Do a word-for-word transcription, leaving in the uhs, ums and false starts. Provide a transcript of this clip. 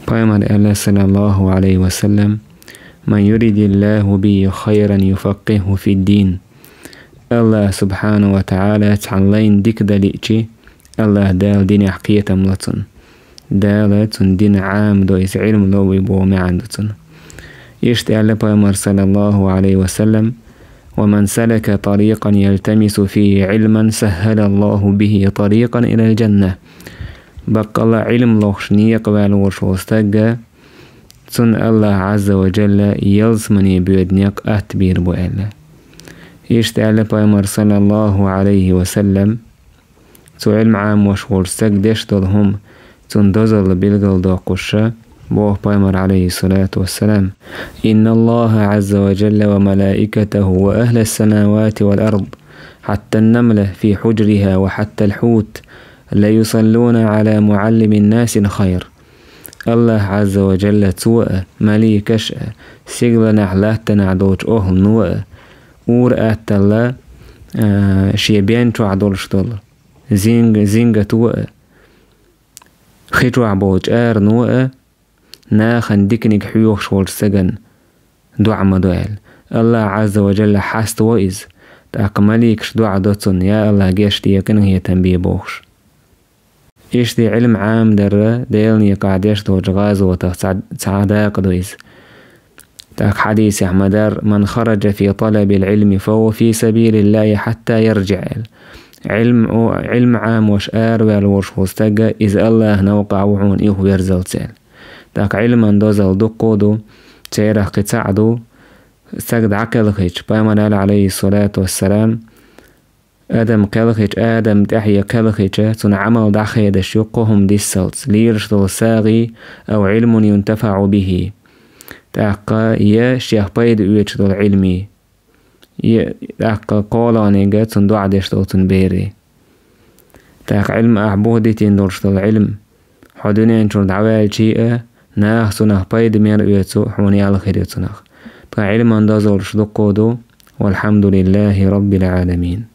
Пайхамара аьлла, саллаллаху Ӏалайхи ва саллам: «Ман юридиллаху бихи хайран юфаккиху фиддин». Аллах субхьанаху ва таӀала цхьан лайна дика дан лиъча, Аллах Дала динехь кхетам ло цунна. Дала цунна дин Ӏамадо, иза Ӏилма ло вуй боху маьӀна ду цунна. Иштта аьлла Пайхамара, саллаллаху Ӏалайхи ва саллам: «Ва ман салака тарикъан ялтамису фихи Ӏилман саххалаллаху бихи тарикъан илал джанна». Баккъалла Ӏилма лохуш некъа ваьлла волуш волу стагга, цунна Аллах Ӏазза ва Джалла ялсамане боьду некъ атта бийр бу аьлла. Иштта аьлла Пайхамара, саллаллаху Ӏалайхи ва саллам, цу Ӏилма Ӏамош волчу стага деш долу хӀума, цунна дозалла билгалдоккхуш, боху Пайхамара, Ӏалайхиссалату вассалам: «Инналлаха Ӏазза ва Джалла ва малаикатаху ва ахлас самавати вал ард, хьатта ан-намла фи хьуджриха ва хьатта ал-хьут, ла юсаллуна Ӏала муӀаллимин насил хайр». Аллах Ӏазза ва Джалла цо а, маликаш а, сигаланахь латтанахь долчу охӀлано а, ур-атталла, а, шен бен чохь долуш долу зинг-, зингато а, хи чохь болчу арано а, нахана диканиг хьоьхуш волчу стагана доӀа ма до аьлла. Аллах Ӏазза ва Джалла хьаставо иза, тӀаккха маликаш доӀа до цунна: «Я Аллах, гечде, къинхетам бе», – бохуш. Иштта Ӏилма Ӏамадарра Делан некъахь деш долчу гӀазотах цхьа, цхьа дакъа ду иза. ТӀаккха хьадисехь ма-дарра: «Ман хараджа фи талабил Ӏилми, фа хува фи сабилиллахи хьатта ярджиӀ», – аьлла. Ӏилма, Ӏилма Ӏамош араваьлла волуш волу стагга, иза Аллахан новкъахь ву хьуна юха верзалц аьлла. ТӀаккха Ӏилман дозалла дуккха а ду, церах кхин цхьаъ ду, стаг дӀакхелхича, Пайхамара аьлла, Ӏалайхиссалату вассалам, адам кхелхича, адам тӀаьхье кхелхича, цуьнан Ӏамал дӀахедаш ю кхо хӀума диссалц: лелаш долу сагӀи, ау Ӏилмун юнтафаӀу бихи, тӀаккха я шех пайда оьцуш долу Ӏилми, я тӀаккха кхоалгӀаниг цунна доӀа деш долу цуьнан берий. ТӀаккха Ӏилма ахь буха дитина долуш долу Ӏилма, хьо дуьнен чуьра дӀаваьлчий а, наха цунах пайда мел оьцу хьуна ял хир ю цунах. Тхан Ӏилман дозаллаш дуккха а ду. Валхьамдулиллахи Раббил Ӏаламин.